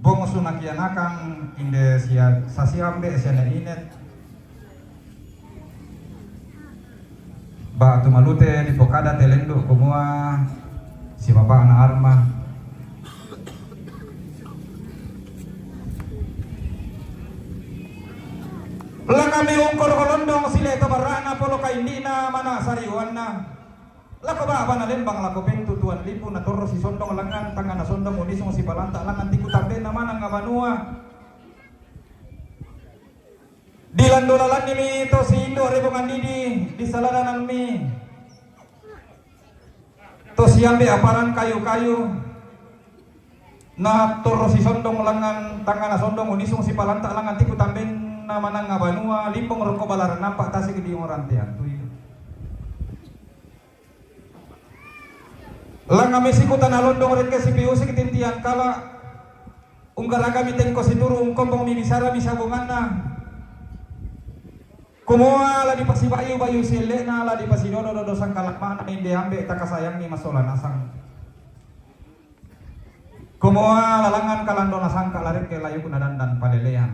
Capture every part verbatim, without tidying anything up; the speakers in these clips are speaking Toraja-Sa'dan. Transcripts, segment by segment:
Pong sunakianakan inde sia sasiambe sia ne inet. Ba tumalute dipokada te lendu' kumua, sibapa'na arma. Lakami ungkoro holondong sile to barra'na polo kaindi'na mana sariwanna. Lako ba'bana lembang lako pentu tuan lipu natorro sisondong langngan tangngana sondong unisung sipalanta langngan tiku tambenna manang banua. Dilando lalannimi to siindo' rebongan didi, disaladananmi to siambe aparan kayu-kayu, na torro sisondong langngan tangngana sondong unisung sipalanta langngan tiku tambenna manang banua, limbong rokko balaran nampa tasik diong rantean tuyu. Langngan misiku tana londong rekke sipiusik tintian kala, unggaragami tengko situru ungkombongmi bisarami sabunganna. Kumua la dipasibayu-bayu sielle'na, la dipasidodo-dodo sangkalamma'na inde ambe' takasayangngi massola nasang. Kumua la langngan kalando nasangka la rekke layukna dandan palelean.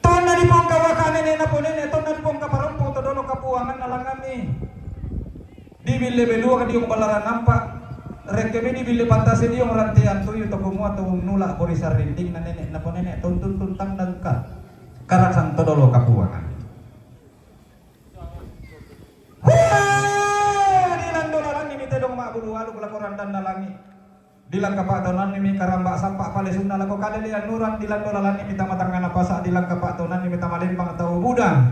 Tonna dipongkawaka nene' naponene', tonna dipongkaparompo to dolo kapuanganna langnganmi. Dibille beluang diong balaran nampa, rekkemi dibille pattase diong rantean tuyu to kumua to unnula' bori sarrindingna nene' naponene' to untuntun tandangka karasan to dolo kapuangan. Hua! Dilando lalannimi tedong ma'bulu aluk lako randanna langi'. Dilangka pa'tonannimi karamba' sampa' palesunna lako kalelean uran, dilando lalannimi tama tangngana pasa', dilangka pa'tonannimi tama lembang tau buda,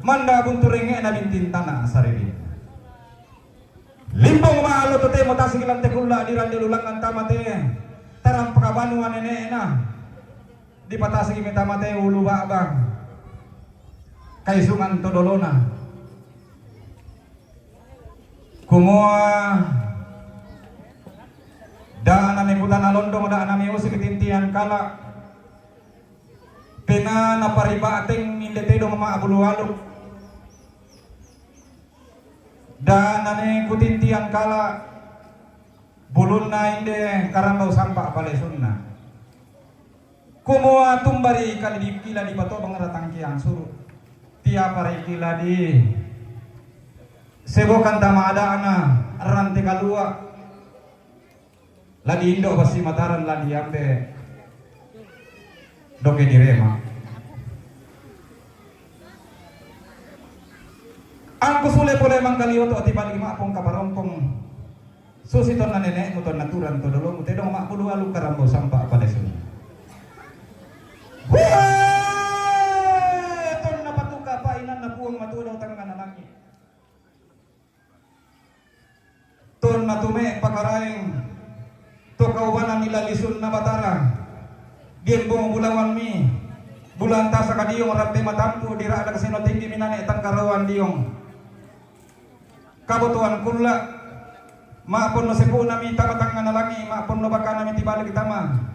manda buntu rengnge'na binting tana saririnna. Limbong ma'allo totemo tasik lan te kulla' dirande lulangngan tama te tarampa banua nene'na. Dipatasikmi tama te ulu ba'bang kaisungan to dolona. Kumua, da' nami kutana londong, da' nami usik tintian kala', penga napariba'teng inde tedong ma'bulu aluk. Da' nami kutintian kala', bulunna inde karambau sampa' palesunna. Kumua tumba ri kali dikila dipatobang ratangkiang suru'. Tiapa ri kila di sebokan tama ada'na rante kalua'. La di indo' bassi mataran la di ambe' doke direma. Angku sule pole mangkalioto ati balik ma'pong kaparompong. Susi tonna nene'mu tonna turang to dolomu tedong ma'bulu aluk karambau sampa' palesunna. Hue! Tonna patuka pa'inanna Puang Matua dao tangngana langi'. Tonna tume' pakaraeng to kaubanan ila lisunna Batara. Diembong bulawanmi, bulan tasaka diong rampe matampu' dira'dak seno tinggi minane' tangkarauan diong. Kabutuhan kulla', ma'ponno sepu'nami tama tangngana langi', ma'ponno bakanami tibalik tama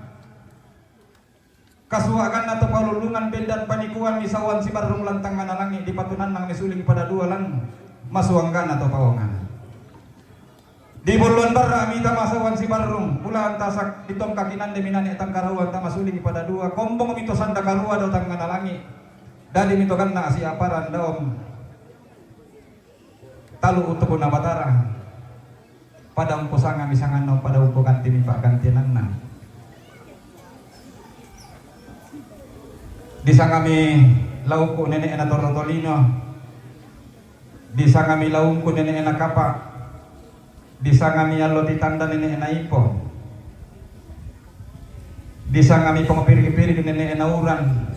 kasuwa'ganna to palullungan bendan panikuan misauan sibarrung lan tangngana langi' dipatunannang misuling pada dua lan masuanggana to pawangana. Dibolloan barra'mi tama sauan sibarrung, bulaan tasak ditongkaki nande minane' tangkarauan tama suling pada dua, kombongmi to sanda karua dao tangngana langi', dadimi to ganna' siaparan daom. Talu' utukna Batara, pada umposangami sanganna, pada umpogantimi pa'gantiananna. Disangami lauku' nene'na Torro Tolino, disangami laungku nene'na Kapa', disangami allo titanda nene'na Ipo. Disangami pongpirik-pirik nene'na Uran,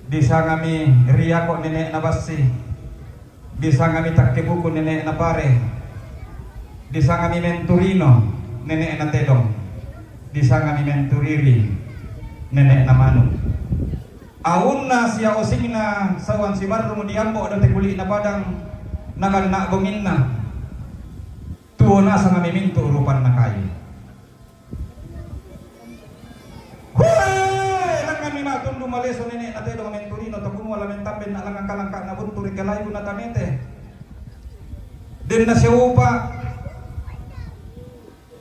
disangami riako nene'na Bassi, disangami takkebuku nene'na Pare, disangami menturino nene'na Tedong, disangami menturiri nene'na Manu. Aunna sia osingna sauan sibarrung diambo' dao te kuli'na padang naganna' bonginna. Tuo nasangami mintu' rupanna kayu. Hue! Langnganmi ma'tundu' maleso nene'na Tedong menturino to kumua la mentambenna' langngan kalangka'na buntu ri kalaibu natamete. Denna siupa'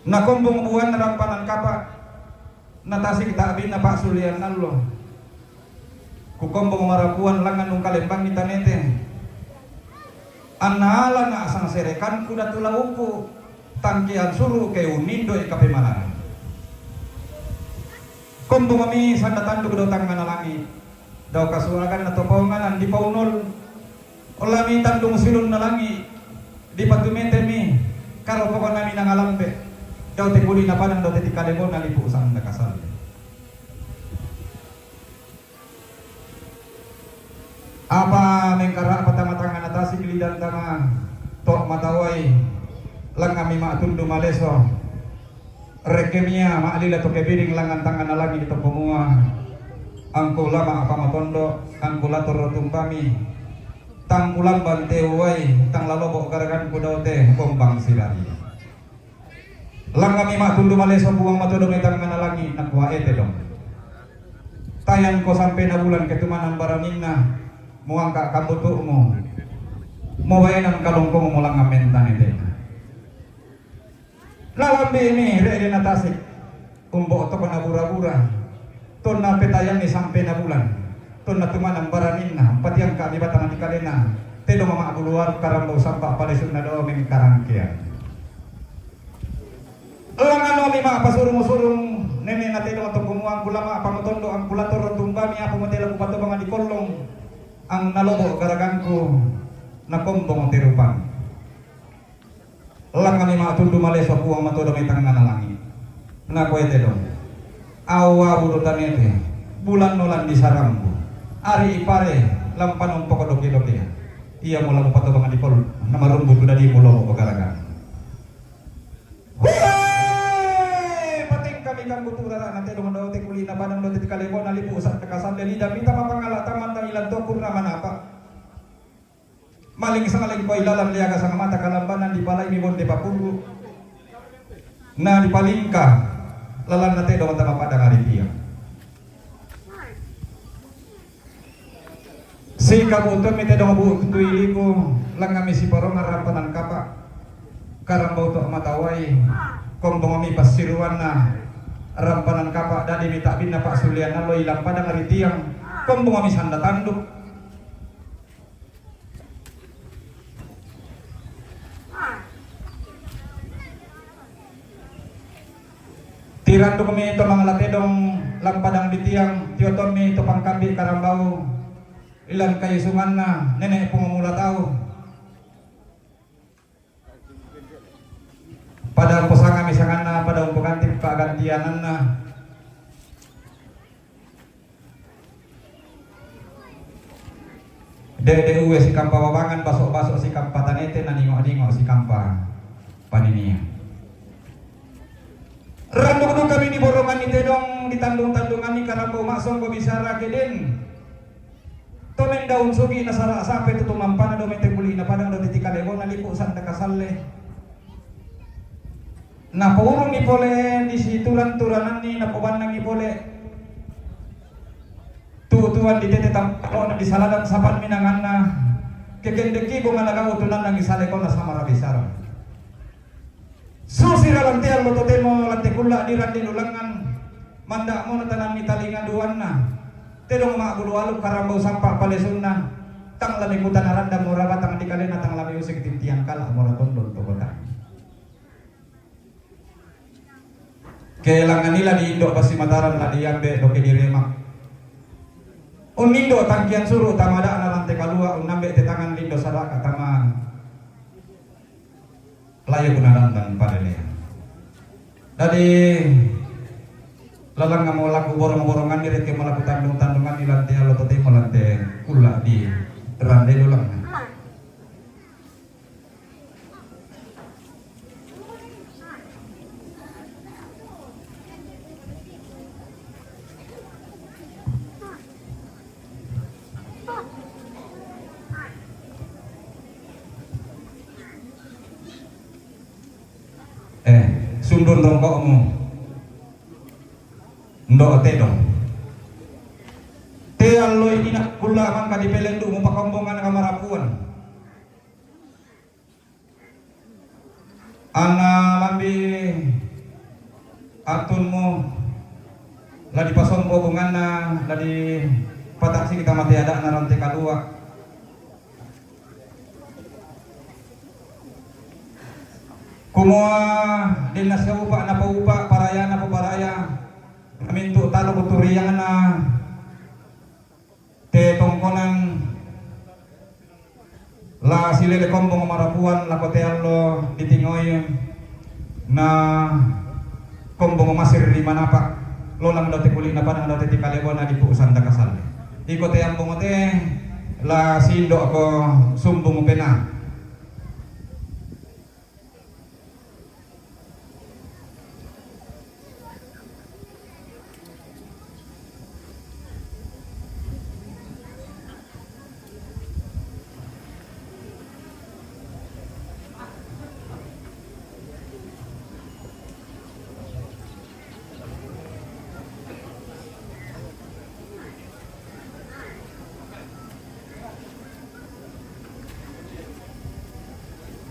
Na kombong buan rampanan kapa', na tasik ta'binna pa'sullian allo. Ku kombong marapuan langngan ungkalembangi tanete. Anna alana asang serekanku datu laukku, tangkean suru' ke unindo'i kapemalangan. Kombongmi sanda tanduk dao tangngana langi', dao kasuaganna to paonganan dipaunol. Ollami tandung silunna langi', dipatumetemi, karopokonami nangalampe, dao te kuli'na padang dao te tikalebona lipu' sanda kasalle. Apa mengkara'pa tama tangngana tasik lidan tama to' matawai, langnganmi ma'tundu maleso. Rekke mia ma'lila to kebiring langngan tangngana langi' to kumua, angku lama' apa matondo', angku latorro tumbami, tang kulamban te uwai, tang lalobo' garaganku dao te bombang sirari. Langnganmi ma'tundu maleso Puang matodo mai tangngana langi', nakua, "E tedong, tayangko sampena bulan ke tumanan baraninna, muangka' kambutu'mu, mubaenan kalongkongmu langngan mentanetena." Nalambi'mi re'de na tasik, umbo' tokona bura-bura, tonna petayanni sampena bulan, tonna tumanan baraninna, patiangka'mi batang dikalena, tedong ma'bulu walu karambau sampa' palesunna dao mengkarangkean. Langnganmi ma'pasurung-surung nene'na tedong to kumua, angku lama' apa matondo', angku latorro tumbami, apa mutela kupatobang dikollong, ang nalobo' garagangku, nakombong te rupan. Langnganmi ma'tundu maleso Puang matodo mai tangngana langi', nakua, "E tedong, awa bulo tanete, bulanno lan disarambu, ari' pare lan panompoko doke-dokea, iamo la mupatobang dikollong, namarumbu tu dadimu lobo' garagang." Huee! Patengkami kambutu' rara'na tedong dao te kuli'na padang dao te tikalebona lipu' sanda kasalle, lidanmi tama pangala' tammanna ilan to kurna manapa'. Maling sangling koi lalan leaga sangmata kalambanan, dipalaimi bonde papuru', na dipalingka lalanna tedong tama padang ari tiang. Sikabu'tumi tedong bu'tu iliku, langnganmi siparongan rampanan kapa', karambau to' matawai, kombongmi passiruanna rampanan kapa', da'dimi ta'binna pa'sullian allo ilan padang ari tiang, kombongmi sanda tanduk. Tirandukmi to mangala tedong lan padang di tiang, tiotommi to pangkambi karambau, ilan kaisunganna nene' pumamula tau. Pada posangami sanganna, pada umpoganti pa'gantiananna. De'de' uwe sikampa babangan, baso'-baso' sikampa tanete, na ningo'-ningo' sikampa paninian. Randuk dukami diboronganni tedong, ditandung-tandunganni karambau ma'songgo bisara ke den. To mendaun sugi nasara' sape tu tumampana dao mai te kuli'na padang dao te tikalebona lipu' sanda kasalle. Napourungi pole disituran-turananni, napobannangi pole tu'tuan ditete tampalo'na, disaladang sapan minanganna, kekendeki bonga nagau tunannangi salekona samara bisara. Susira lan te allo totemo lan te kulla' dirande lulangngan, manda'mo natananni talinga duanna, tedong ma'bulu walu karambau sampa' palesunna, tang lami kutana randam mora batang dikalena, tang lami usik tintiang kala' mora tondon to kota. Ke langngan ila di indo' bassi Mataram la di ambe' doke di Remak. Unnindo' tangkian suru' tama da'na lan te kalua', unnambe' te tangan lindo sadaka tama layo kunalantan padelean. Dadi, lalangngamo laku borong-boronganni, rekkemo laku tandung-tandunganni lan te allo totemo lan te kulla' di rande lulangngan. Eh, sundun rongko'mu. Ndo' tedong. Te alloi ina' kulla' mangka dipelendu' mupakombongan kamarapuan. Anna lambi Artunmu, la dipasombo bunganna, la dipatasi kita mate ada'na rante kalua. Kumua denna siupa napaupa, paraya napaparaya, mintu talu kuturiangna te tongkonan la silele kombong marapuan lako te allo ditingoi na kombong masir ri manapa, lolang dao te kuli'na padang dao te tikalebona dipu sanda kasalle. Iko te ambong te la sindo ko sumbung pena.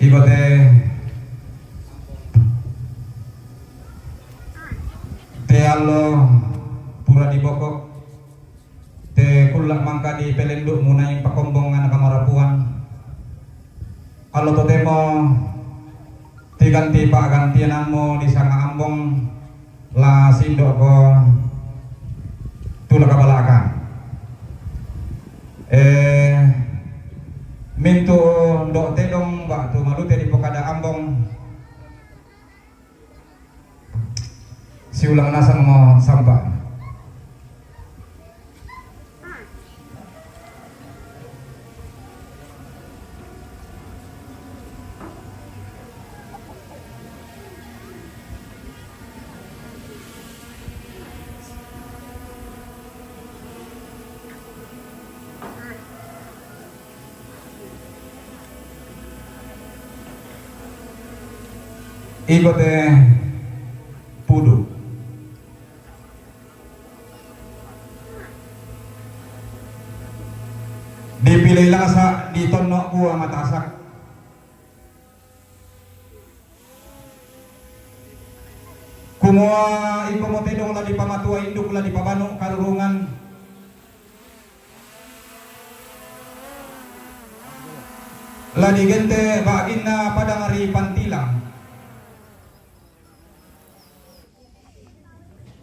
Iko te, te allo pura diboko, te kulla mangka dipelendu munai pakombong ana kamarapuan. Allo totemo tiganti pa'gantianammu disanga ambong la sindo ko tula kabalaka. Eh, mintu ndo tedong ba'tu malute dipokada ambong. Siulang nasang mo sampa. Iko te pudu. Dipilei lasa ditonno kua matasak. Kumua iko mo tedong la dipamatua induk la dipabanu karurungan. La digente ba'ginna padang ri Pantilang.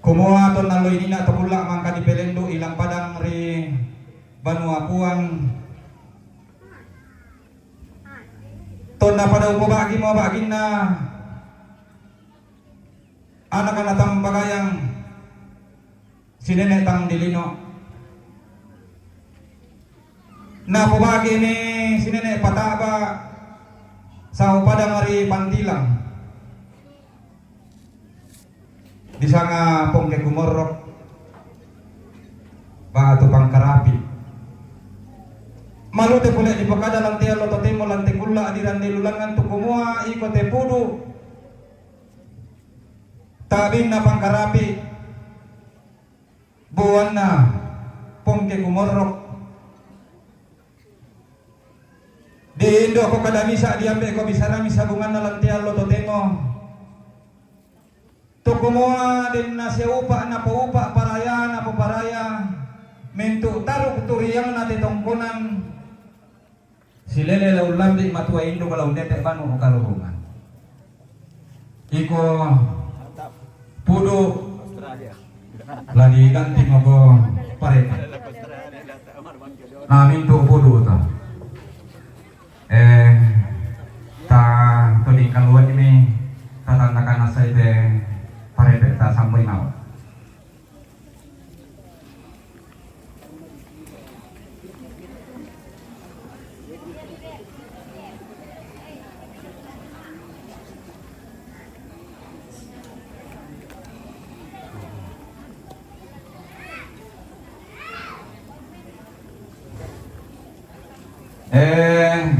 Kumua tonna allo inina to kulla mangka dipelendu ilang padang ri Banua Puang. Tonna pada upoba'gi mo ba'ginna anakna Tang Bagayang, si Nene Tang Dilino. Napobagini si Nene Pataba sau padang ri Pantilang. Disanga Pongke Kumorrok ba'tu Pangkarapi. Malute pole dipokada lante allo totemo lante kulla dirande lulangan tu kumua iko te pudu. Ta'binna Pangkarapi, buanna Pongke Kumorrok. Di indo ko kada misa diambe ko bisarami sabunganna lante allo totemo. Tu kumua denna siupa napoupa paraya napoparaya, mintu taruk turiangna te tongkonan. Silele la ullambi matua induk la undete banu karurungan. Iko pudu la diganti mako parete. Na mintu pudu ta. Eh, ta tuli kaluan ini ta tanda kana sai te parete ta samboi nawa. Eh,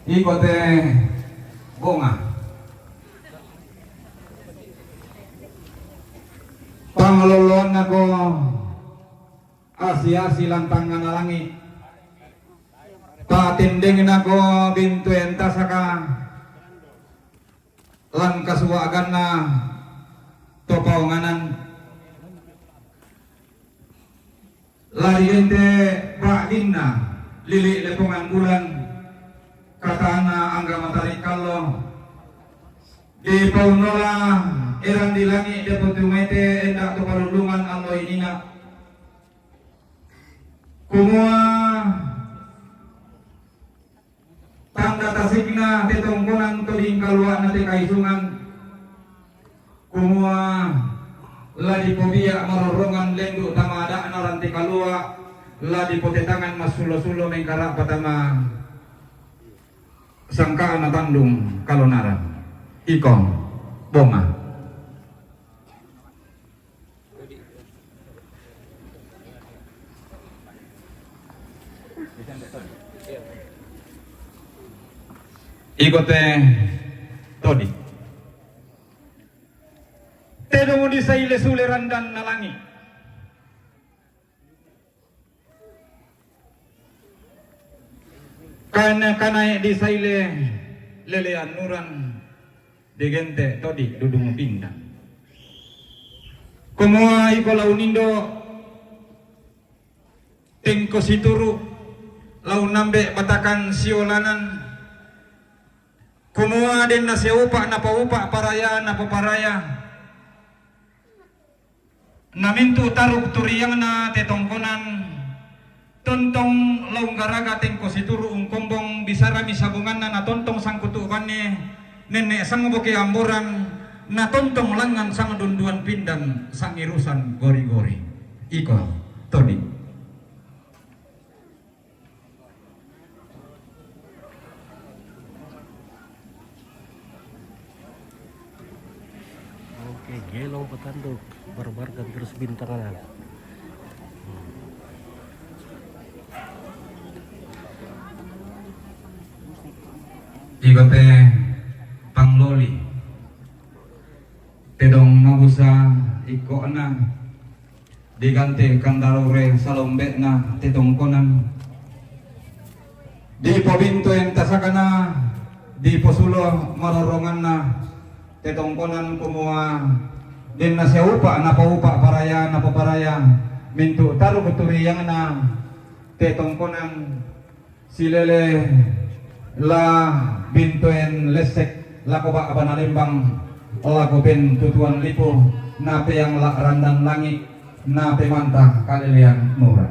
iko te bonga. Pangaloloanna ko asi-asi lantangana langi. Patendengna ko bintu entasaka lan kasuaganna Kaunganan, la digente' ba'ginna, lili' lepongan bulan, katana angga matari' kallo, dipaunola eran di langi' depotumete enda' to palullungan allo inina. Kumua tanda tasikna te tongkonan to dingkalua'na te kaisungan, kumua la dipobia' marorrongan lendu' tama ada'na rante kalua', la dipotetangan massulo-sulo mengkara'pa tama sangka'na tandung kalonaran. Iko, bonga. Iko te Todi. Tedong disaile sule randanna langi'. Kana-, kanae disaile lelean nuran digente' Todi Dudung Pindang. Kumua iko la unindo tengko situru' la unambe' batakan siolanan, kumua denna siupa' napaupa' paraya napaparaya. Na mintu' taruk turiangna te tongkonan, tontong la unggaraga tengko situru' ungkombong, bisarami sabunganna na tontong sangkutu' banne, nenne' sangboke amboran, na tontong langngan sangdunduan pindan sangirusan gori-gori. Iko, Todi. Oke, gelong patanduk, barbarkan terus bintangan. Iko te Pangloli, tedong mabusa ikko'na. Digante' kandarore salombe'na te tongkonan. Dipobintuen tasakana, diposulo marorronganna te tongkonan, kumua denna siupa' napaupa' paraya napaparaya, mintu' taruk turiangna te tongkonan. Silele la bintuen lessek lako ba'bana lembang, lako pentutuan lipu, napeang la randan langi', napemanta kalelean nuran.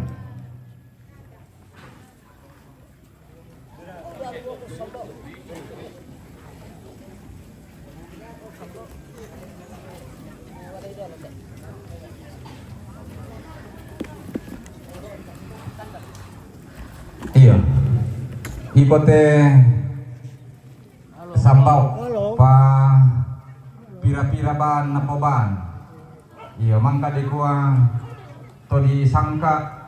Iyo. Iko te Sambao. Pa pira-pira baan napobaan. Iyo, mangka dikua to disangka.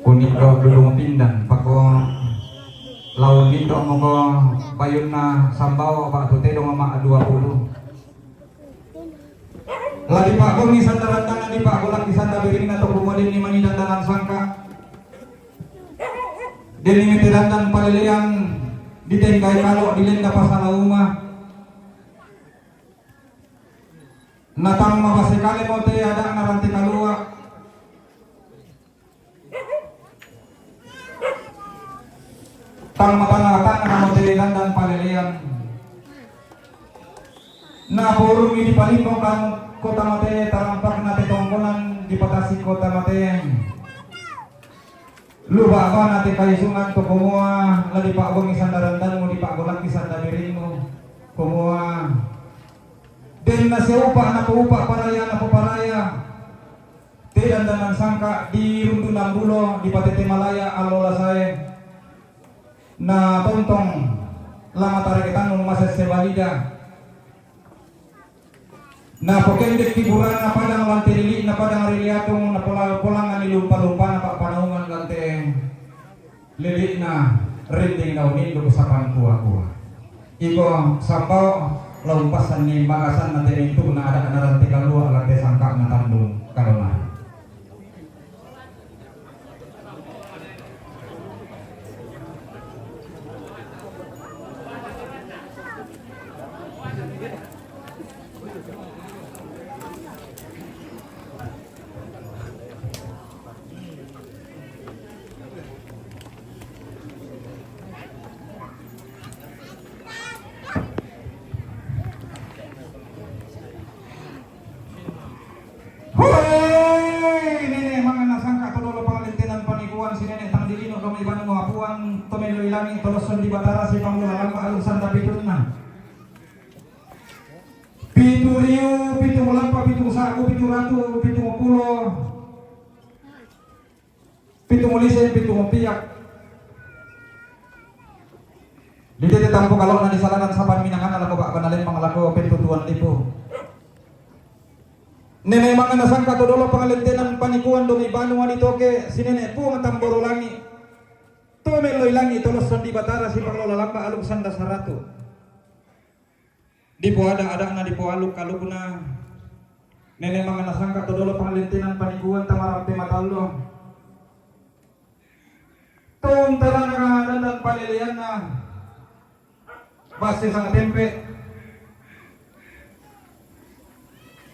Kuniddo' Dudung Pindan, pako laun niddo' moko bayunna Sambao ba'tu tedong ma' dua puluh. La dipa'bongi sanda randanna, dipa'bolangki sanda birinna to kumua denni mani dandanan sangka. Denni mete dandan paleleang ditengkai kalo' dilenda pasala uma. Natang mabase kalemo te ada'na rante kalua'. Tang matanga-tanga mo te dandan palelean. Napourungi dipalimbongkan kota mate tarampakna te tongkonan, dipatasi kota mate. Lu ba'bana te kaisungan to kumua, la dipa'bongi sanda randanmu, dipa'bolangki sanda biringmu. Kumua, denna siupa' napoupa' paraya napoparaya. Te dandanan sangka di rundunan bulo, dipatete malaya allo lasae. Na tontong la matareke tannung masesse balida. Na pokendekki burana padang lan te lili'na padang ri Liatung, na pola-, polangani lumpa-lumpana pa'panaungan lan te lili'na rinding daun induk sapan kua-kua. Iko Sambao la umpassanni magasanna te mintu'na ada'na rante kalua' lan te sangka'na tandung kalona. Si Nene' Tang Dilino, Domi Banu Apuan, Tomelo Ilangi, Toloson di Batara, si Pangula Lamba, Alung Sanda Pitunna. Pitu riu, pitu lamba, pitu saku, pitu ratu, pitu pulo, pitu lise, pitu piak. Di tete tampo kalo na di salanan sapan minangana lako bak banalempang lako pentutuan lipu. Nene' mangana sangka to dolo pangalentenan panikuan Domi Banu adi toke, si Nene' Puang Tamboro Langi. Tomelo Ilangi, Toloson di Batara, si Panglola Lamba, Alung Sanda Saratu. Dipoada-adana, dipoaluk-alukna. Nene' mangana sangka to dolo pangalentenan panikuan Tamarampe Matallo. Tontarana dandan paleleanna. Basse sanga tempe.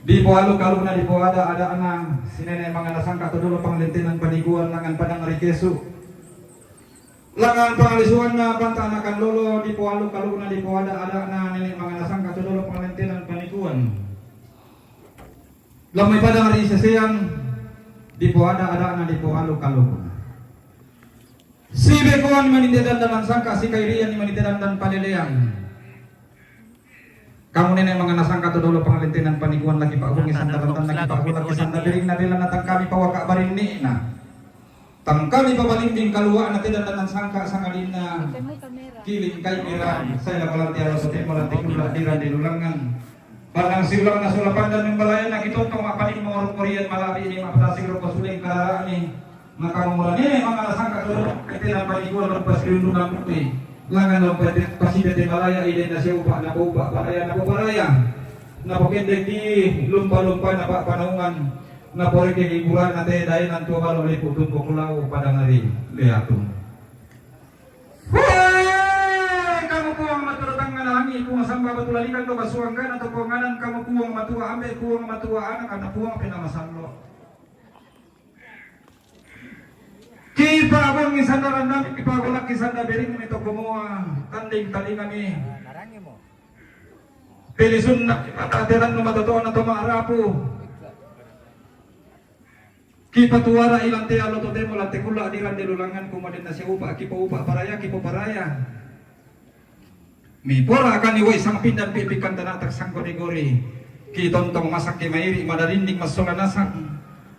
Dipoaluk-alukna, dipoada-adana, si Nene' mangana sangka to dolo pangalentenan panikuan langan padang ri Kesu. Langan pangalisuanna panta anakan lolo, dipoaluk-alukna, dipoada-adana, Nene' mangana sangka to dolo pangalentenan panikuan. Lamai padang ri Sesean, dipoada-adana, dipoaluk-alukna. Si Bekoan mani te dandanan sangka, si Kairian mani te dandan palelean. Kamu Nene' mangana sangka to dolo pangalentenan panikuan laki pa'bungi sanda randanna, laki pa'bungi laki sanda berinna, bela na tang kami pawaka barinni'na. Tang kami pabalimbing kalua'na te dandanan sangka sangadinna. Kiling kai mira, sai la palante alo sotemo lante kula dirande lulangan. Pandang siulanna sola pandan membalayana kitontong ma'paling mangorok korian malabi ni ma'patasi roko suleng karara'ni. Maka mangura Nene' mangala sangka to, ete nampa dikua lompa sirundu nampu'i. Langan lompa te pasida te malaya ide na siupa na poupa paraya na poparaya. Na pokende ki lompa-lompa na pa panaungan. Na poreke hiburan na te daenan tua balo lipu tumpo kulau padang ari leatung. Wee! Kamu Puang Matua Tangnga Langi, Puang Samba Batu Lalikan do basuanggana to Puanganan, kamu Puang Matua Ambe, Puang Matua Anak, ana Puang Penama Sallo. Kipa bongi sandaran nami, kipa golak ki sanda bering mi to komoa, tanding talinga mi. Pilisunna kipa tateran no matoto na to ma'rapu. Kipatuara ilante alo totemo lante kula dirande lulangan kumaden na siupa kipoupa paraya kipoparaya. Mipora kani wai sang pindan pipikan tanatak sang gori-gori. Kitontong masak ki mairi madarinding masola nasang.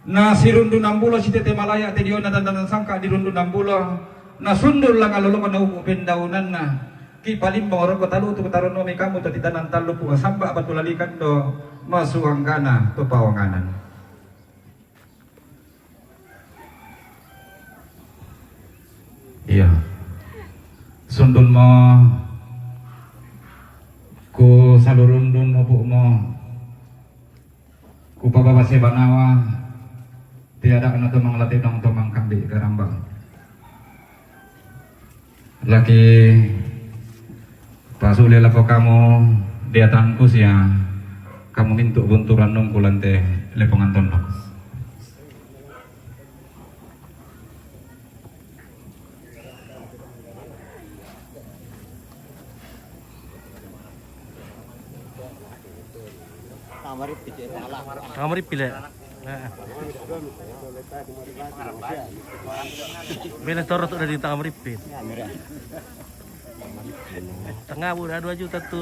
Na sirundu nambulo sitete malaya te diona dandanan sangka dirundu nambulo. Na sundul langa loloko na upu pendaunanna. Kipalimbang roko talu tu tarono mi kamu to titanan talu pu samba Batu Lalikan do masuanggana to Pawanganan. Iya. Sundun mo ku salurundun obu mo ku pababase banawa tiada kena tomang lati dong tomang kambi garambang. Laki pasule lako kamu diatanku sia kamu mintu bunturan nungku lante lepongan tondok. Tanga marippi le. Bene toro tu dari tanga marippi. Tanga bu dua juta tu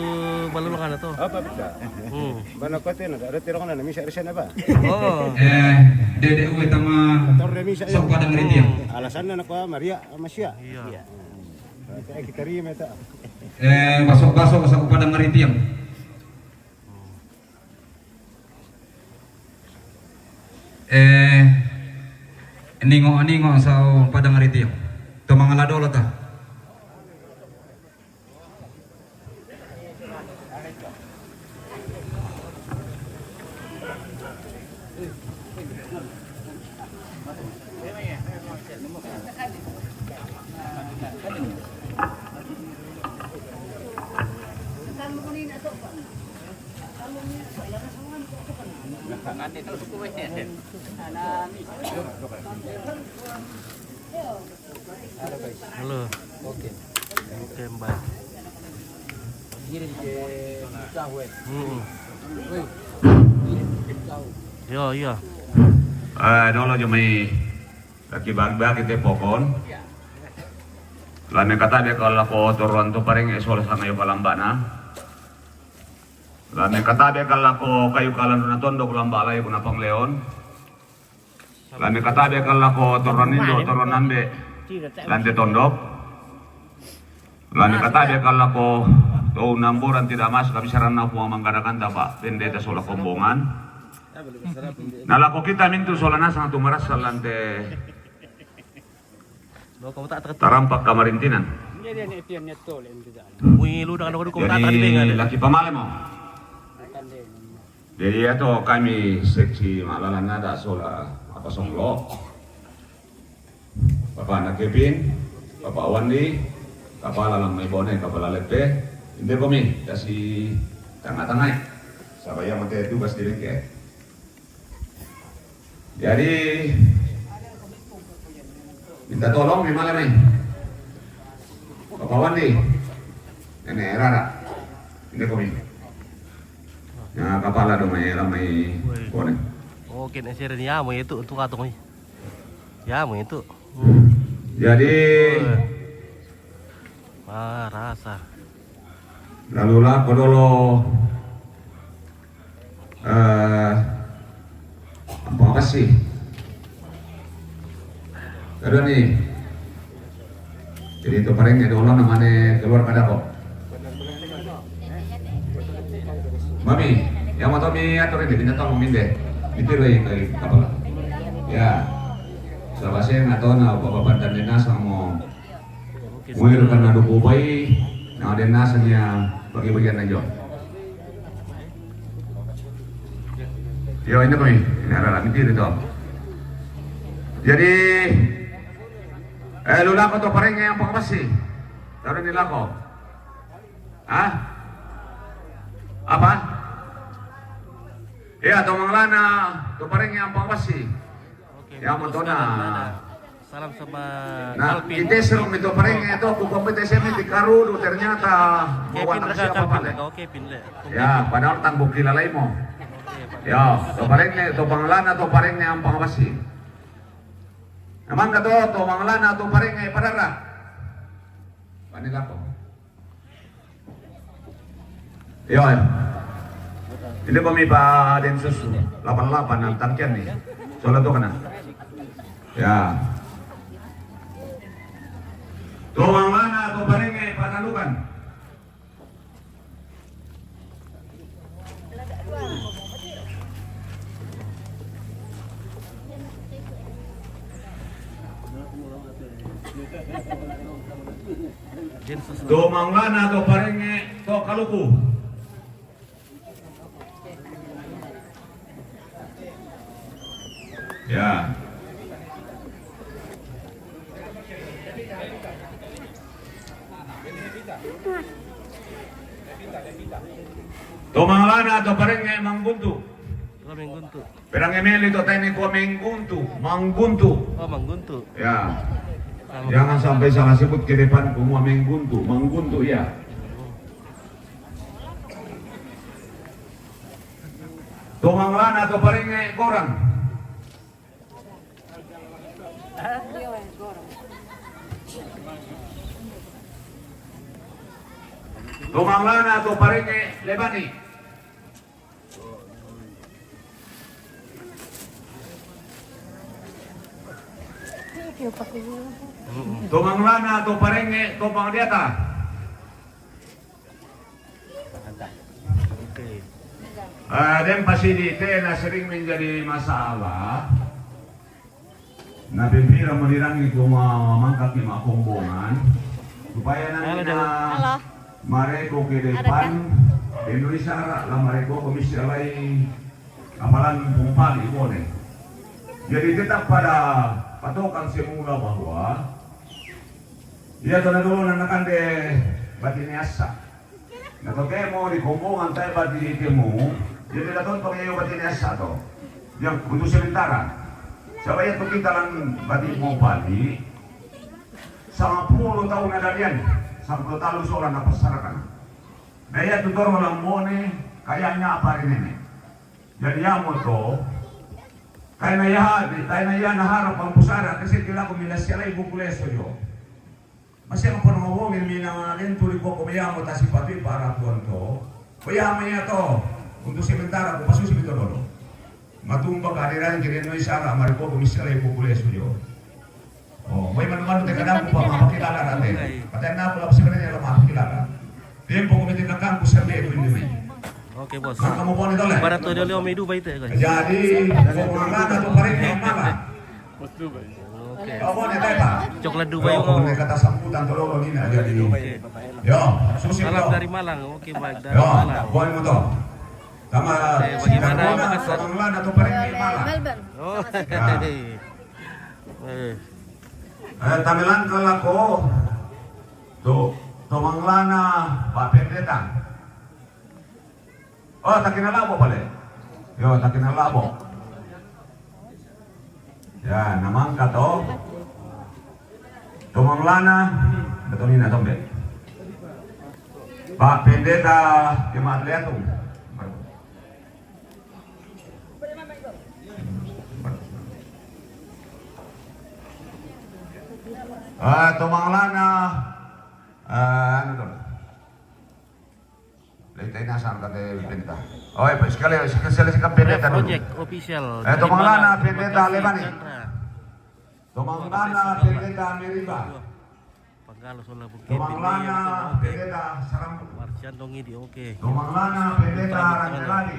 balulungan tu. Apa bisa? Hmm. Bana kau tu nak ada tirong na misa resen apa? Oh. Eh, dede uwe tama. Torre misa ya. Sok padang ritiang. Alasanna nak Maria Masia. Iya. Kita terima tak? Eh, basok-basok sa upada maritiang. Eh, ningo-ningo sa upada maritiang. To mangala dolo ta. Halo. Oke. Oke, baik. Kirim ke Cahwe. Hmm. Woi. Kirim ke Cahwe. Yo, iya. Eh, dolo jo mai Laki bagi-bagi te pokon. Lame katabe kala ko toruan to parenge sola sangayo kalambana. Lame katabe kala ko kayu kalan na tondok lamba layo kuna pangleon. Lame katabe kala ko toruan indo, toruan ambe. Lante tondok. Lame katabe kala ko to namboran tidak mas kabisaran na pung manggarakan tapa pendeta sola kombongan. Na lako kita mintu sola nasang tu marasa lante tarampak kamarintinan. Mui lu dengan aku. Jadi laki pamale mo. Jadi ato kami seksi malalan nada sola apa songlo. Papa na Kevin, Papa Wandi, kapala lamai bone, kapala lepe. Inde komi kasi tanga-tangai. Sabaya mate tugas di bengke. Jadi minta tolong mi male mai. Papa Wandi, nene rara. Inde komi. Ya kapala do mai lamai bone. Oke, ne sere ni amo itu untuk atong ni. Ya, mo itu. Jadi ah, rasa. Lalu lah kodolo eh apa sih? Ada nih. Jadi itu paling ada orang namanya keluar kada kok. Mami, yang mau tahu mi atur ini, minta tolong minde. Itu lagi kali kapala. Ya. Sabase na tona papa pantan dena samo. Muir kana duku bai na dena sanya bagi-bagian aja. Yo ini kami, ini ada lagi diri to. Jadi eh lu lako to parenge yang pangpasi. Taruh ni lako. Hah? Apa? Ya, to manglana, to parenge yang pangpasi. Yang mau tona. Salam sama Calvin. Ite serong itu parenge itu aku kompetisi mi di karudu ternyata mau Kevin, ada siapa Calvin, pale. Kevin le. Ya, padahal tang buki lalai mo. Ya, to parenge, to panglana, to parenge yang pangpasi. Emang kata to manglana, to parenge padara. Panilako. Yo, ini kami pa Densus delapan delapan yang tangkian nih. Soalnya tuh kena. Ya. Tuang mana tuh parenge panalukan. Tuang mana tuh parenge tuh kaluku. Ya. Tuang mana tuh parenge mangguntu. Mangguntu. Perang emeli to tene ko mengguntu, mangguntu. Oh, mangguntu. Ya. Jangan sampai salah sebut ke depan semua mengguntu, mangguntu ya. Tuang mana tuh parenge gorang. Tuang mana tuh parenge lebani. Tuang mana tuh parenge tumpang diata. Ada yang pasti di tena sering menjadi masalah. Na pempira melirangi kuma mangkaki makombongan supaya nanti na mareko ke depan Indonesia lah mareko komisi alai apalan pumpali bone. Jadi tetap pada patokan semula bahwa ia tona dulu nanakan de batini asa. Na to temo di kombongan tai bati temo. Jadi daton to iyo batini asa to. Yang untuk sementara. Sabaya to kita lang bati mo pali. Sangapulu taun na dadian. Sangapulu taun sola na pasarakan. Daya tu toro lang bone kayanya apa ri nene. Jadi amo to Taina ya, taina ya na harap ang pusara kasi kila ko mina siya lai buku leso yo. Masi ang pono mo mina ngentu ri ko ko miya mo tasi pati para kuanto. Ko ya mo ya to. Untuk sementara ko pasusi bito dolo. Matumba kadiran kiri no isara mari ko ko misi lai buku leso yo. Oh, mo manu-manu te kada ko pa mapakilala rate. Patay na ko la sebenarnya la mapakilala. Tempo ko miti na kan ko sabi ko ini. Okay, boss. Maka mo pone dole. Para to dole o may Dubai te, guys. Jadi, ko ko na to pare ni mala. Okay. Ko pone teta. Coklat Dubai. Ko pone kata samputan to dolo ni na jadi. Okay. Yo, susi. Salam dari Malang. Okay, baik, dari Malang. Yo, pone mo to. Sama. Okay, bagaimana Makassar? Ko na to pare ni mala. Melbourne. Oh. Eh. Eh, tamilan kala ko to, to manglana pa pendeta. Oh, takinalabo pale. Yo, takinalabo. Ya, namang kato. To manglana, betul ni na tombe. Pa pendeta ke matleatung. Ah, to manglana, ah, ano to? Lagi tayo na saan ka tayo pinta. Okay, pa, sekali, sekali, sekali, sekali pinta dulu. Project official. Eh, to manglana, pinta, Lebani. To manglana, pinta, Meriba. Pangalo sola bukit. To manglana, pinta, Sarambu. Marcian dong ini, okay. To manglana, pinta, Rantelani.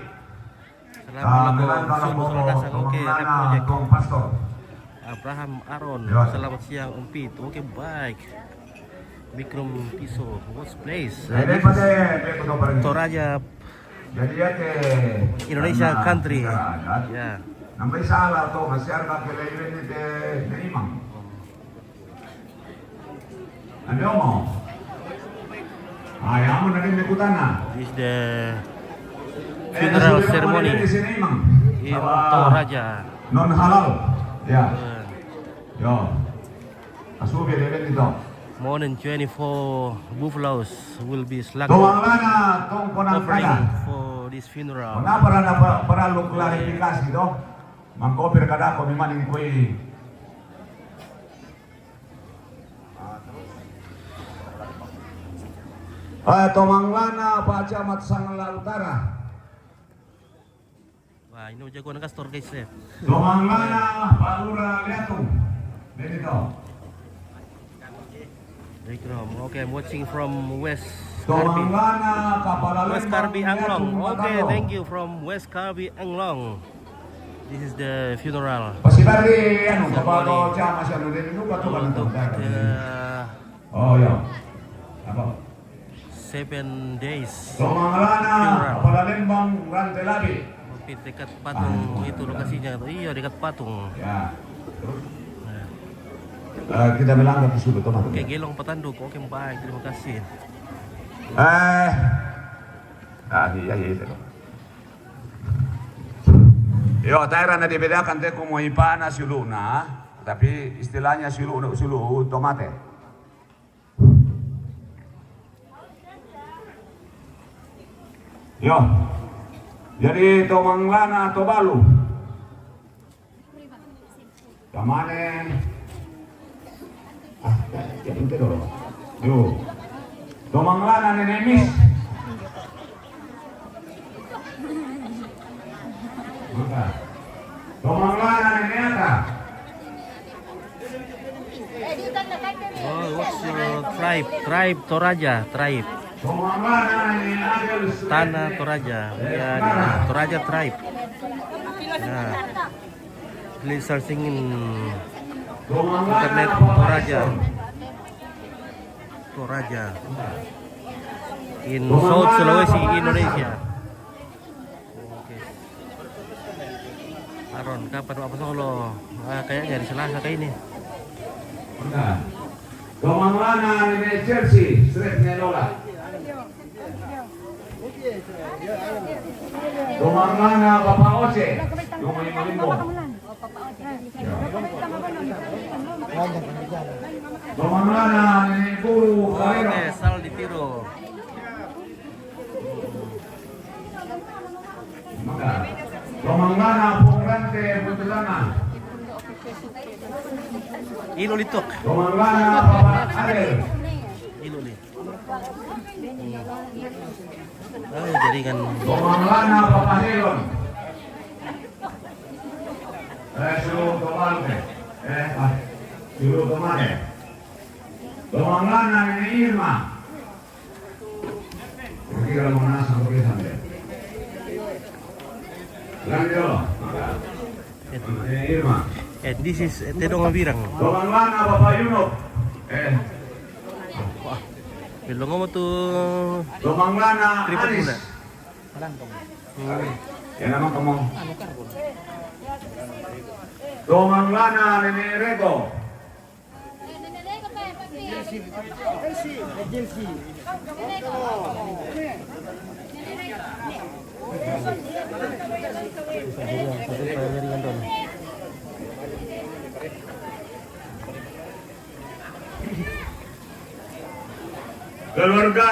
Selamat malam, Bung Sultan Hasan. Oke, ada project. Abraham Aaron, selamat siang, Om Pit. Oke, baik. Bikrom Piso, what's place? Toraja, Indonesia country. Ya. Nampai salah to, masih ada pakai lain ini te, te imang. Ano mo? Ay, amo na rin ni kutana. This is the funeral ceremony in Toraja. Non halal. Ya. Yo. Asubi de bendito. More than twenty-four buffaloes will be slaughtered. Tuang lana tong konang offering kada for this funeral. Mengapa ada pa-, perlu klarifikasi to? Mangkopir kada ko memang ini koi. Ah, to manglana pa Camat Sangla Utara. Wah, ini jagoan Kastor, guys, ya. To manglana pa Lura Liatung. Benito. Background. Okay, I'm watching from West Karbi. To manglana pa Palalembang Liatung. West Karbi Anglong. Okay, thank you from West Karbi Anglong. This is the funeral. Pasibari, ano, ceremony. Kapalo, tsaka masyado din. Ano ba ito? Untuk, uh, oh, yeah. Apa? Seven days. To manglana, funeral. Palalembang, Rantelabi. Hampir dekat patung itu lokasinya. Iya, dekat patung. Ya. Nah. Eh, kita melangkah ke situ, teman. Oke, Gelong Patanduk. Oke, baik. Terima kasih. Eh. Ah, iya, iya, itu. Yo, taira na dibedakan te ko mo ipana si uluna, tapi istilahnya si ulu, si ulu tomate. Yo. Jadi to manglana to balu. Tamane. Ah, ya, pintu dulu. Yo. To manglana Nene Mis. Maka. To manglana Nene Ata. Oh, what's your tribe? Tribe Toraja, tribe. To manglana Nene Adel. Tanah Toraja. Ya, Toraja tribe. Ya. Please searching in internet Toraja. Toraja. In South Sulawesi, Indonesia. Oke. Aron, kapan Pak Pesolo? Ah, kayaknya hari Selasa kayak ini. Udah. To manglana Nene Chelsea, straight ne lola. To manglana Papa Oce, to manglana Papa Oce. To manglana Nene Guru Karero. Oke, sal di tiro. Maka, to manglana Pong Rante. Ilo litok. Ilo li. Ay, jaringan. Domanglana Papa Helon. Eh, suruh Tomante. Eh, ah, suruh Tomante. Domanglana Nene Irma. Kira mau nasa pakai sampai. Lanjut. Nene Irma. Eh, this is, eh, Tedong Abirang. Domanglana Papa Yunus. Eh. Wah, belum ngomong tuh. Domanglana Anis. Yang nama kamu. Domanglana Nene Rego. Keluarga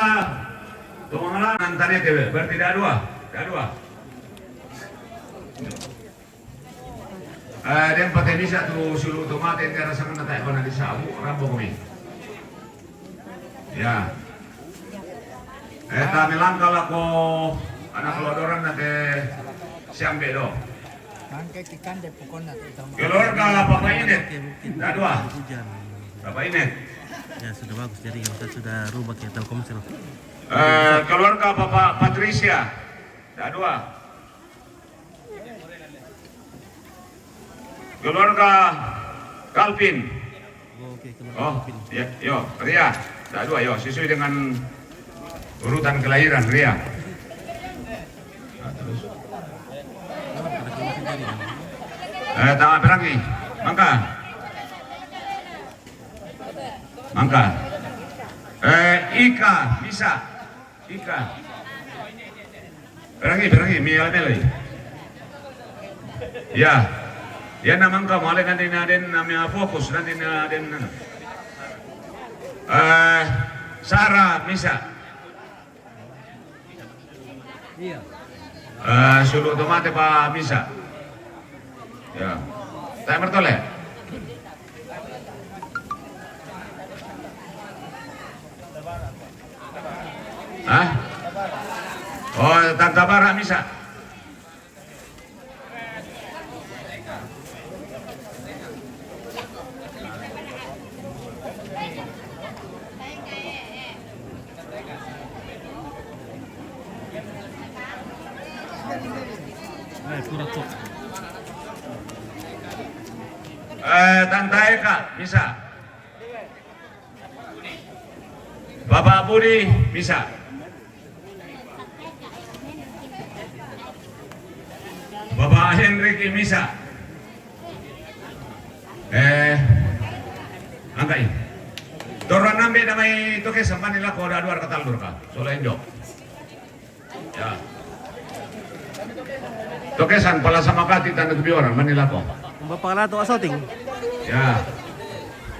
Tumangalan, nanti dia, berarti dah dua, dah dua. Eh, den pate misa tu sulu tomate, nda rasa kena tai kona di sabu, rambo kami. Ya. Eh, ta melangka lako anak lodoran nate siambe do. Keluarga Papa Inet, dah dua. Papa Inet. Ya, sudah bagus, jadi kita sudah rubah ke Telkomsel. Eh, keluarga Papa Patricia, dah dua. Keluarga Calvin. Oke, keluarga Calvin. Oh, ya, yo, Ria. Dah dua, yo, sesuai dengan urutan kelahiran, Ria. Nah, terus. Eh, tangan perangi. Mangka. Mangka. Eh, Ika, bisa. Ika. Perangi, perangi, mi ala melai. Ya. Ya, namang kamu ale nanti naden namanya fokus nanti naden. Eh, Sarah, bisa. Iya. Eh, suruh tomate pa misa. Ya. Timer tole. Hah? Oh, Tanta Bara misa. Eh, pura tok. Eh, Tanta Eka, bisa. Bapak Budi, bisa. Bapak Henrik, bisa. Eh, angkai. Toran nambe namai toke samani lako da duar kataldur ka. Sola enjo. Ya. Tokesan pala sama kati tanda tu bioran mani lako. Bapak Lato Asoting. Ya.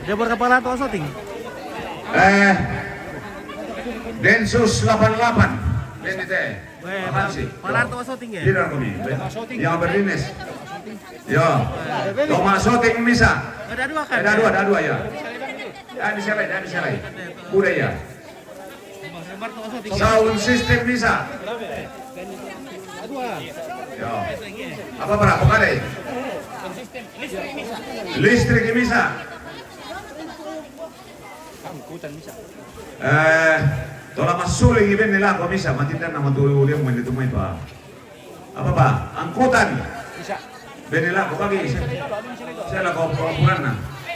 Dia berkepala Lato Asoting. Eh, Densus delapan delapan. Ini teh. Weh, Pak Hansi. Pak Lato Asoting ya? Tidak kami. Yang berdinas. Ya. Toma Asoting misa. Ada dua kan? Ada dua, ada dua ya. Dah bisa lai, dah bisa lai. Udah ya. Sound system bisa. Ya. Apa berapa kali? Listrik bisa. Eh, tola masuli ngi benne lako misa, matinda na matu dia mo tu mai pa. Apa pa? Angkutan. Benne lako pagi. Saya lako pura-purana.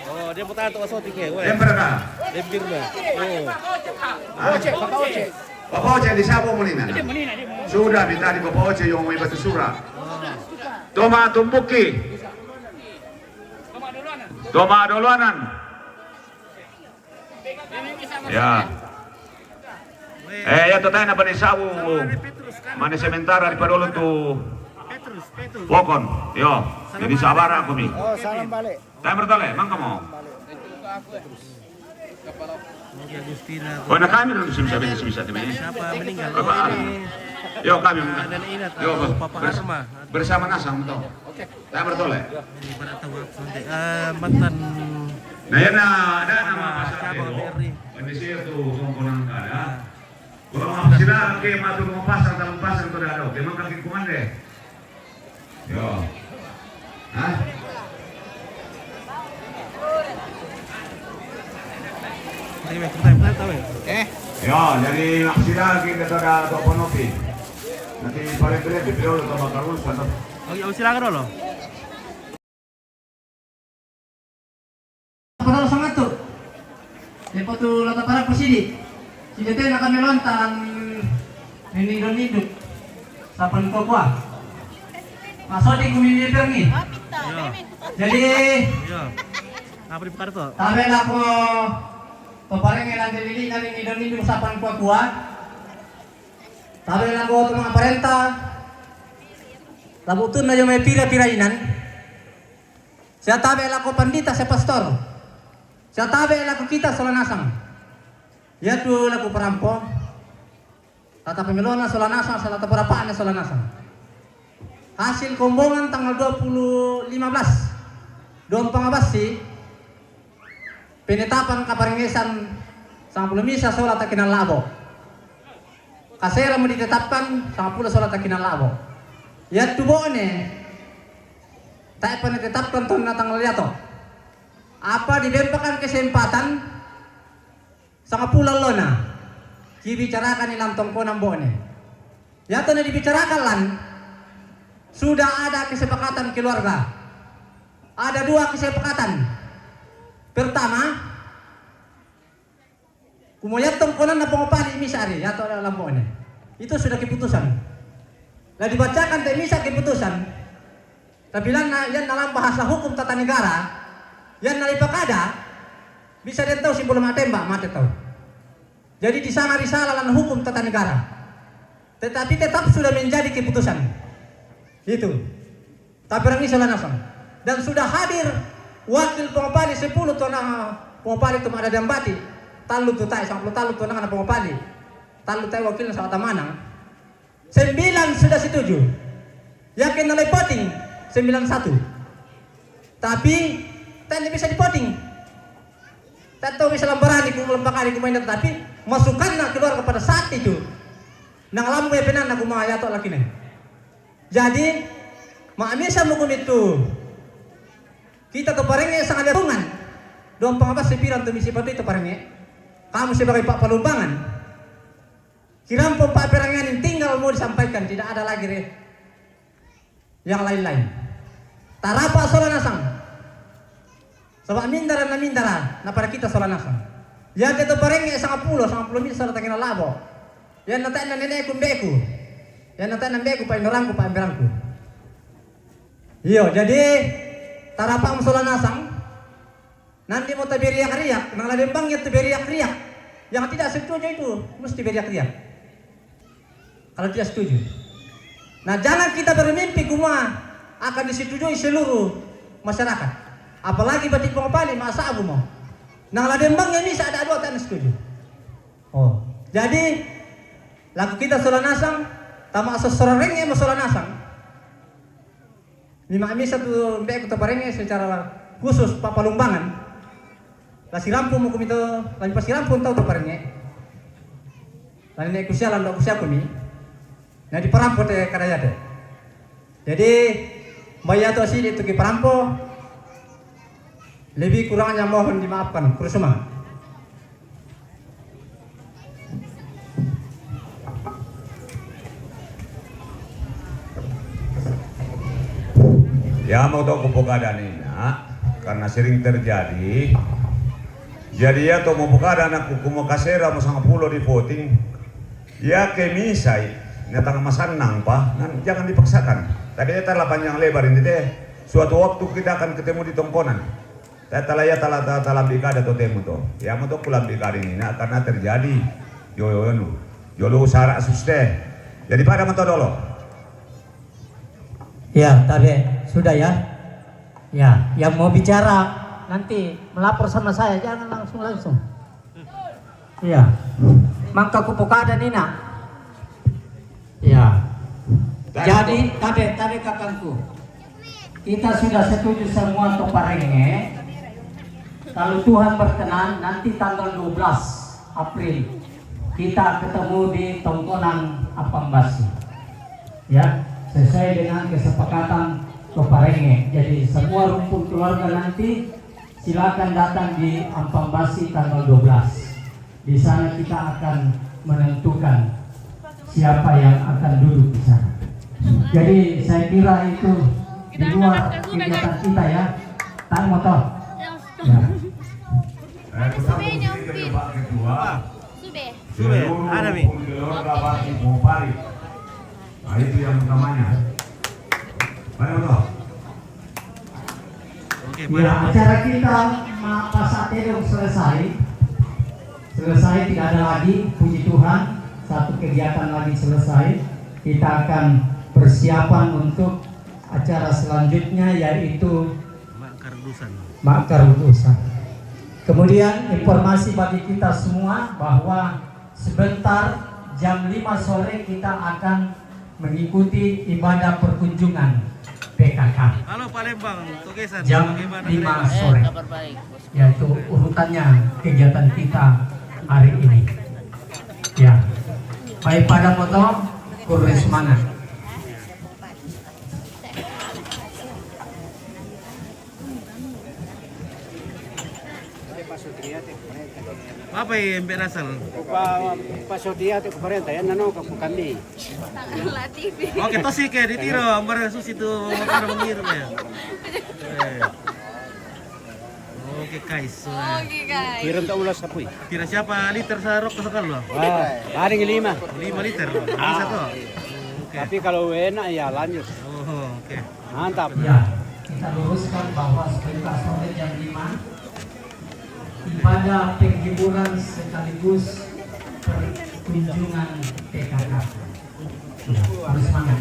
Oh, dia putar tu Asoting ya, weh. Empera ka? Dia pikir dah. Oh. Hah? Papa Oce di sabo mo nina. Sudah minta di Papa Oce yang mau batu sura. Toma Tumbuki. Toma Doluanan. Ya. Eh, ya, totai na pani sabu. Mane sementara di padolo tu Pokon. Yo, jadi sabara kumi. Oh, salam balik. Saya bertole, mang kamu. Oke, Agustina. Oh, na kami dong bisa bisa bisa bisa. Siapa meninggal? Bapak Arma. Yo, kami. Ah, Nenek Inat, yo, Bapak Arma. Bersama Nasang, betul. Oke. Tabar tole. Di mana tahu nanti. Eh, mantan. Nah, ya, nah, ada nama Pasar Tero. Kondisi itu songkonan kada. Kalau mau sila ke matu mau pasang, tamu pasang tu dah ada. Oke, maka kikuman deh. Yo. Hah? Eh. Yo, jadi maksudnya kita ada Toponopi. Nanti paling beli di Piolo atau Bakarul atau. Oh, iya, silakan dulu. Padahal sangat tu. Lepas tu lata parang pasidi. Sidi te na kami lontan ini don induk. Sapan kokwa. Masodi kumi pergi. Iya. Jadi, iya. Apa di Pekarto? Tabe lako paparengelan de lili na ini don induk sapan kokwa. Tabe lako tu mga parenta. Labutun na yo may pira-pira inan. Siya tabe lako pandita, siya pastor. Siya tabe lako kita sola Nasang. Yatu lako parampo. Tata pemilona sola Nasang, sola taparapaan sola Nasang. Hasil kombongan tanggal dua puluh lima belas. Dua pangabasi. Penetapan kaparengesan sangpulo misa sola takinan labo. Kasera mo ditetapkan sangpulo sola takinan labo. Yatu bone. Tae panitetapkan tonna tanggal yato. Apa dibempakan kesempatan sangapulon lona. Kibicarakan ilang tongkonan bone. Yato na dibicarakan lan sudah ada kesepakatan keluarga. Ada dua kesepakatan. Pertama, kumoyat tongkonan na pongopali misa ari, yato lambo ne. Itu sudah keputusan. Lah dibacakan te misa keputusan. Tapi lan na, yan na lam bahasa hukum tata negara, yan na lipakada, bisa den tau simbolo matembak, mate tau. Jadi di sana risalah lan hukum tata negara. Tetapi tetap sudah menjadi keputusan. Itu. Tapi orang ini sola Nasang. Dan sudah hadir wakil pongopali sepuluh tu anak pongopali tu ada dambati. Talu tu tai, sangpulo talu tu anak pongopali. Talu tai wakil sama tamanang. Sembilan sudah setuju. Yakin nalai voting sembilan satu. Tapi tadi bisa di voting. Tato bisa lambarani ku melempakani ku mainan, tapi masukan na keluar kepada saat itu. Nang lambu ya penan aku mau yato lagi nih. Jadi, mak misa mukum itu. Kita tu parenge sangat lepungan. Dong pangabas sepiran tu misi patu itu parenge. Kamu sebagai Pak Palumbangan. Kirampong Pak Peranganin tinggal mau disampaikan, tidak ada lagi re. Yang lain-lain. Tarapa sola Nasang. Sabab mindara na mindara na pada kita sola Nasang. Ya kita parenge sangappulo, sangappulo misa sola tangina labo. Ya na tae na neneku mbeku. Ya na tae na mbeku pa inorangku pa amberangku. Iyo, jadi tarapa sola Nasang. Nanti mau taberiak-riak, nang ladembang ya taberiak-riak. Yang tidak setuju itu mesti beriak-riak. Kalau tidak setuju. Nah, jangan kita bermimpi kumua akan disetujui seluruh masyarakat. Apalagi batik pengopali, masa abu mau. Nang ladembang ya misa ada dua tak setuju. Oh, jadi laku kita sola Nasang, tama sosora renge mo sola Nasang. Ni mak misa tu mbeku tu parenge secara khusus pa Palumbangan. La sirampung mo kumito, la mi pasirampung tau tu parenge. La neneku sia, la ndoku sia kumi. Na diparampo te kadaya te. Jadi, mbaya to sidi tu kiparampo. Lebih kurangnya mohon dimaafkan. Kurusuma. Ya, mau tau kupogadan ina, karena sering terjadi. Jadi ya, to mau pogadan aku, kumo kasera mo sangappulo di voting. Ya, ke misai, na tanga masannang pa, nan jangan dipaksakan. Tapi ya, tala panjang lebar ini deh. Suatu waktu kita akan ketemu di tongkonan. Tala, tala, tala, tala ambil kada to temu to. Ya, mau to kulambi kada ini, nah, karena terjadi. Yo, yo, yo, nu. Yo, lo usaha suste. Jadi pada mau to dolo. Ya, tabe, sudah ya. Ya, yang mau bicara nanti melapor sama saya, jangan langsung-langsung. Iya. Mangka kupokada nina. Iya. Jadi, tabe, tabe kakangku. Kita sudah setuju semua to parenge. Kalau Tuhan berkenan, nanti tanggal dua belas April kita ketemu di Tongkonan Ampambasi. Ya, sesuai dengan kesepakatan to parenge. Jadi semua rumpun keluarga nanti silakan datang di Ampambasi tanggal dua belas. Di sana kita akan menentukan siapa yang akan duduk di sana. Jadi saya kira itu di luar kegiatan kita ya. Tak motor. Ya. Eh, kita mau sedikit, Pak Ketua. Sube. Sube, ada mi. Seluruh keluarga Bati Popari. Nah, itu yang utamanya. Baik, betul. Oke, ya, acara kita ma-, Pasa Tedong selesai. Selesai, tidak ada lagi, puji Tuhan. Satu kegiatan lagi selesai. Kita akan persiapan untuk acara selanjutnya, yaitu Mak Kardusan. Mak Kardusan. Kemudian informasi bagi kita semua bahwa sebentar jam lima sore kita akan mengikuti ibadah perkunjungan P K K. Halo Palembang, Togesan, jam bagaimana lima sore. Eh, kabar baik, Bos. Yaitu urutannya kegiatan kita hari ini. Ya. Baik, pada moto, kurang semangat. Apa yang berasal? Pak, Pak Sodia tu kemarin tanya nano ke kami. Oke, tosi ke di tiro, ambar susi tu, ambar mengirim ya. Eh. Oke, guys. Oke, guys. Kirim tak ulas apa? Tidak siapa liter sarok ke sekali loh. Ah, paling lima. Lima liter. Bisa tuh. Oke. Tapi kalau enak ya lanjut. Oh, oke. Mantap. Ya, kita luruskan bahwa sekitar sore jam lima, ibadah penghiburan sekaligus perkunjungan P K K. Ya, harus semangat.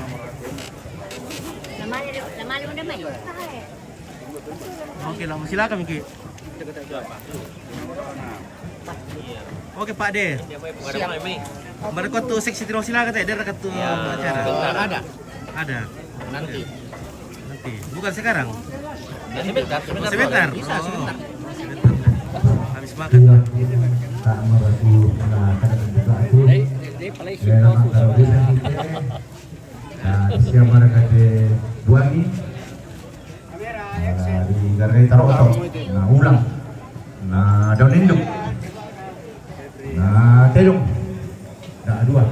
Oke, lah, silakan, Miki. Oke, Pak De. Siap. Mereka tuh seksi terus, silakan teh, dia rekat tuh acara. Ada. Ada. Nanti. Nanti. Bukan sekarang. Ya, sebentar, sebentar. Sebentar. Bisa, sebentar. Habis makan. Iya. Tak merasa, nah, kan juga aku. Dari, dari Malaysia. Ya, kalau bisa kita. Nah, siapa mereka di Buangi? Nah, di Gargai Taroto. Nah, ulang. Nah, daun induk. Nah, tedong. Nah, dua.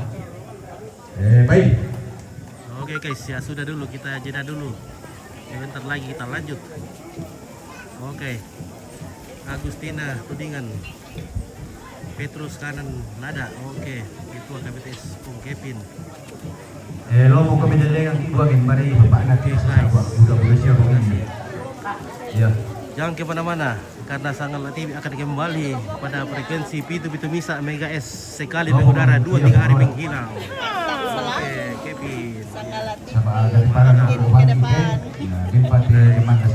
Eh, baik. Oke, guys, ya sudah dulu, kita jeda dulu. Sebentar lagi kita lanjut. Oke. Agustina Tudingan. Petrus Kanan Lada. Oke. Ketua K B T S Pong Kepin. Eh, lo mau kami dengar yang kedua, kan? Mari, Bapak Nati, budak-budak siapa ini? Ya. Jangan kemana-mana, karena Sangala T V akan kembali pada frekuensi pitu pitu misa megahertz sekali mengudara, dua tiga hari menghilang. Oke, Kevin. Sama dari para anak buah ini, ya, dia pakai di mana?